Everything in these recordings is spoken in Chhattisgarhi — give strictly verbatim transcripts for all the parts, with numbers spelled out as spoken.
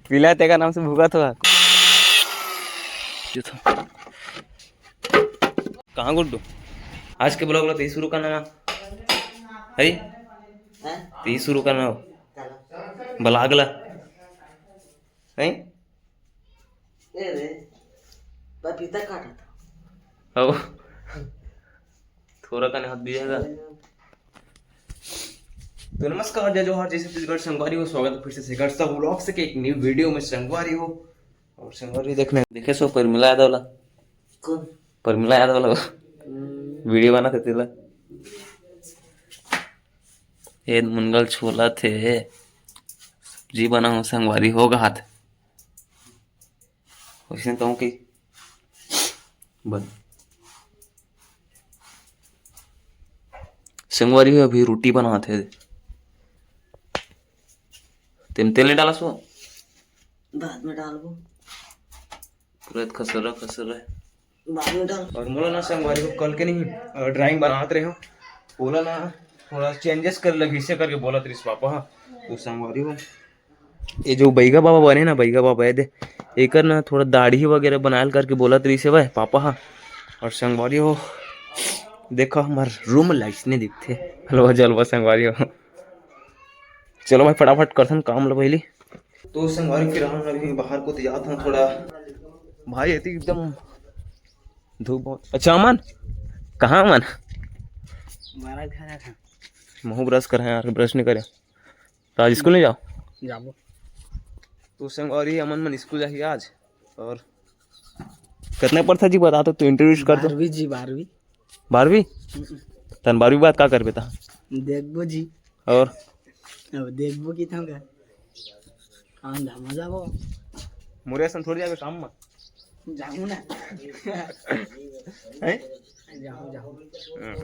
पीला तेकर नाम से भुगत हो। कहाँ गुड्डू? आज के ब्लॉग ला तही शुरू करना ना है, तही शुरू करना हो ब्लॉग ला है। ए रे, पपीता काटा था। हो, थोड़ा कने हाथ दिया था। तो नमस्कार, जय जोहार, जय छत्तीसगढ़ संगवारी हो। स्वागत है फिर से शेखर साहू ब्लॉग्स के एक न्यू वीडियो में संगवारी हो। और संगवारी देखने देखे सो परमिला यादव ला। कौन? परमिला यादव ला। हम्म। वीडियो बनाथे तेला। ए मुनगा ल छोला थे, सब्जी बनाहूं संगवारी हो गा हाथ। वैसे तो कि बन संगवारी हो, अभी रोटी बनाथे। तेम तेल नहीं डाला सो? बाद में डालबो। पूरा खसरा खसरा है। बाद में डाल। और मोला ना संगवारी हो, कल के नहीं, अ, ड्राइंग बनात रहे हो, बोला ना थोड़ा चेंजेस कर लगी, इसे करके बोलत रहिस पापा। हाँ, तो संगवारी हो, ये जो बैगा बाबा बने ना, बैगा बाबा है दे, एकर ना थोड़ा दाढ़ी वगैरह बनायल करके बोलत रहिस हे भाई पापा। हाँ, और संगवारी हो, देखो हमार रूम लाइट्स नहीं दिखते, हलवा जलवा संगवारी हो। चलो भाई, फटाफट करथन काम ला पहली। तो संगवारी, फिर हम अभी बाहर को जात हन थोड़ा। भाई, एती एकदम धूप बहुत। अच्छा, अमन, कहाँ अमन? हमारा घर है। महू ब्रश कर यार, ब्रश नहीं करे। तो आज स्कूल नहीं जाओ? जाबो। तो संगवारी, अमन मन स्कूल जाही आज। और कितना पढ़ता जी, बता तो, तू इंट्रोड्यूस कर दो। बारहवीं जी, बारहवीं। बारहवीं? हम्म। तन बारहवीं बाद का करबे ता? देखबो जी। और? अब देखबो कि तंग काम धाम जाबो। मोरे असन थोड़ी जाबे काम में। जाऊँ ना। हैं? जाऊँ, जाऊँ। हम्म।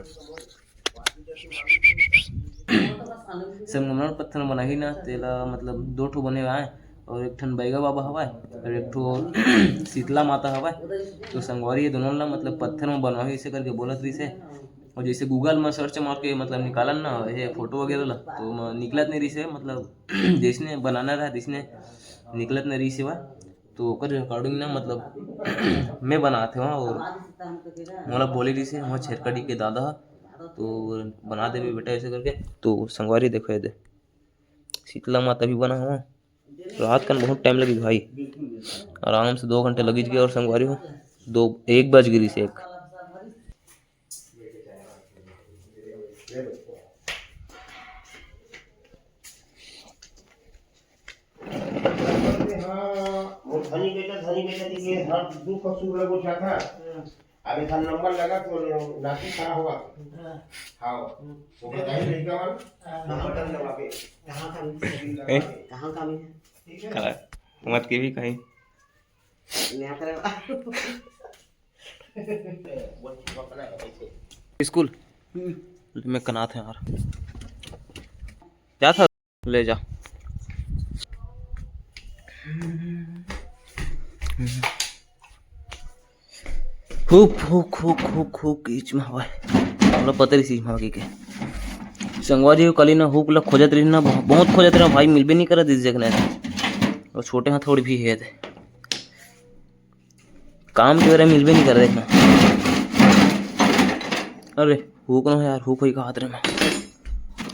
संगमरमर पत्थर बनाही ना, तेला मतलब दो ठो बने हुए आए। और एक ठन बैगा बाबा हवय और एक ठो शीतला माता हवय। तो संगवारी, ये दोनों ला मतलब पत्थर में बनवाही, ऐसे करके बोलत रहिस हे। और जैसे Google में सर्च मार के मतलब निकालन ना ये फोटो वगैरह ला, तो म-, निकलत नहीं रहिस हे, मतलब जैसने बनाना रहा, जैसने निकलत नहीं रहिस हे वह। तो ओकर according ना मतलब मैं बनात हवं। और मोला बोले रहिस हे, मोर छेरका डी के दादा ह, तो बना देबे बेटा ऐसे करके। तो संगवारी, देखो ये दे, शीतला माता भी बना हवं। रात कन बहुत टाइम लगी भाई, आराम से दो घंटे लगी गए। और संगवारी हो, दो, एक बज गिरी से एक। हाँ, वो धनी बेटा, धनी बेटा जी के हाथ दू कसूर लगो था। अब एखर नंबर लगा तो नाती खड़ा होगा। हाँ। हाँ। हम्म। वो बताइए लड़का वाला। हाँ। बटन दबावे। कहाँ का भी? ए? कहाँ का भी है? ठीक है। कला। मत के भी कहीं। नया तरह। बोल, तू अपना है, कैसे? स्कूल। हम्म। मैं कनात है यार। क्या था? ले जा। हुक, हुक, हुक, हुक, हुक, ईच में हवय। मतलब पता रहिस ईच में हवय के। संगवारी हो, काली ना हुक ला खोजत रहिन ना, बहु-, बहुत खोजत रहिन भाई, मिलबे नहीं करत इस जगह ने। और छोटे हाथ थोड़ी भी है ते। काम के बेरा मिलबे नहीं करे, देखना। अरे, हुक ना यार, हुक होई का हाथ रे में।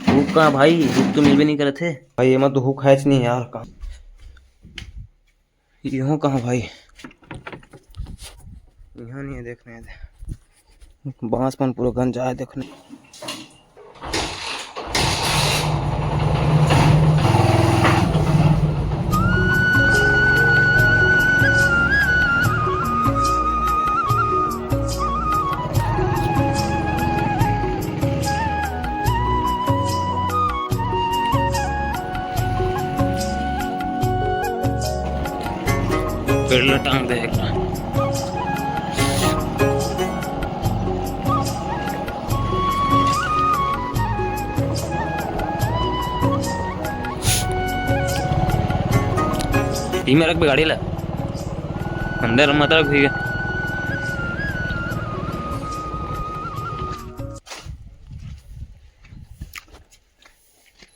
हुक का भाई, हुक तो मिलबे नहीं करे थे। भाई, एमा तो हुक है नहीं यार, कहाँ? इहो कहाँ भाई? यहाँ नहीं है, देखने दे। बांस मन पूरा गंजा है, देखने। पेड़ ला टांग दे एक बार। इमे रख बे गाड़ी ला, अंदर मत रख भैया।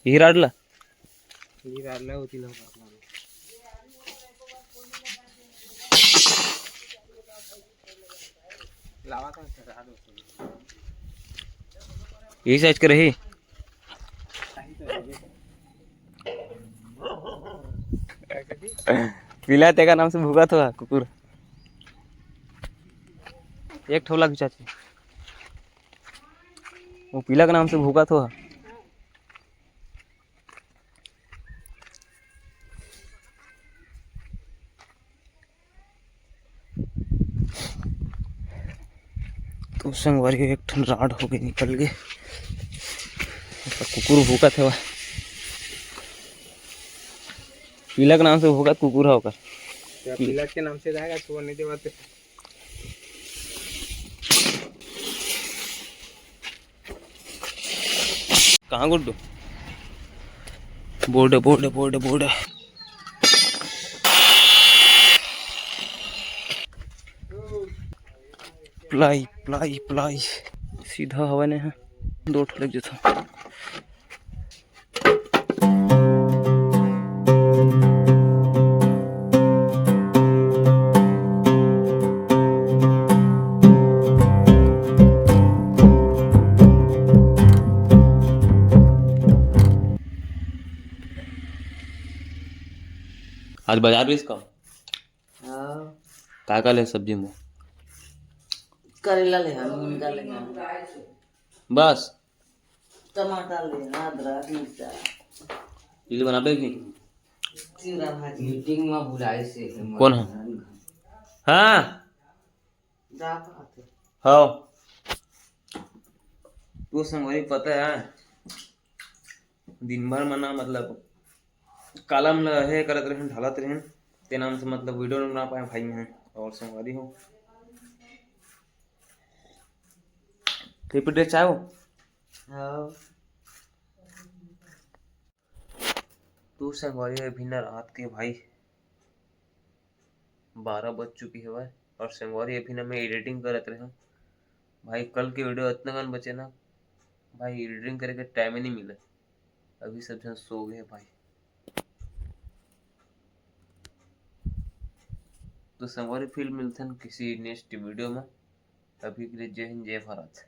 ये राड ला। ये राड ला होती ना। लावा था सर, राड होती। यही साइज के रही। पीला तेका नाम से भूकत हो कुकुर। एक ठोला खिंचाची। वो पीला के नाम से भूकत हो। तो संगवारी, एक ठन राड हो गए, निकल गए। कुकुर भूकत हे, पीला के नाम से भूकत कुकुर हे ओकर। क्या पीला के नाम से जाएगा, सुबह नहीं देवा तो। कहाँ Guddu? Board, board, board, board. Ply, ply, ply. सीधा हवा नहीं है, दो ठो लग जाता। आज बाजार भी इसका? हाँ। का का ले सब्जी में? करेला ले हन, मुनगा ले हन। बस? टमाटर ले हन, अदरक, मिर्चा। इले बनाबे की? चिवड़ा भाजी। मीटिंग में बुलाए से। कौन है? हाँ। जा कहाँ थे? हाँ। तू संगवारी पता है, दिन भर में ना, मतलब, कालम ल हे करत रहेन, ढालत रहेन, तेना से, मतलब, वीडियो नहीं बना पाए भाई मैं और संगवारी हो। तो फिर चाहो? हाँ। तो संगवारी, अभी ना रात के भाई बारह बज चुकी हवय और संगवारी, अभी ना मैं एडिटिंग करत रहेंव भाई। कल के वीडियो अतना कन बचे ना भाई, एडिटिंग करे के टाइम ही नहीं मिले। अभी सब झन सो गए भाई। तो संगवारी, फिर मिलथन किसी नेक्स्ट वीडियो में। अभी के लिए जय हिंद, जय भारत।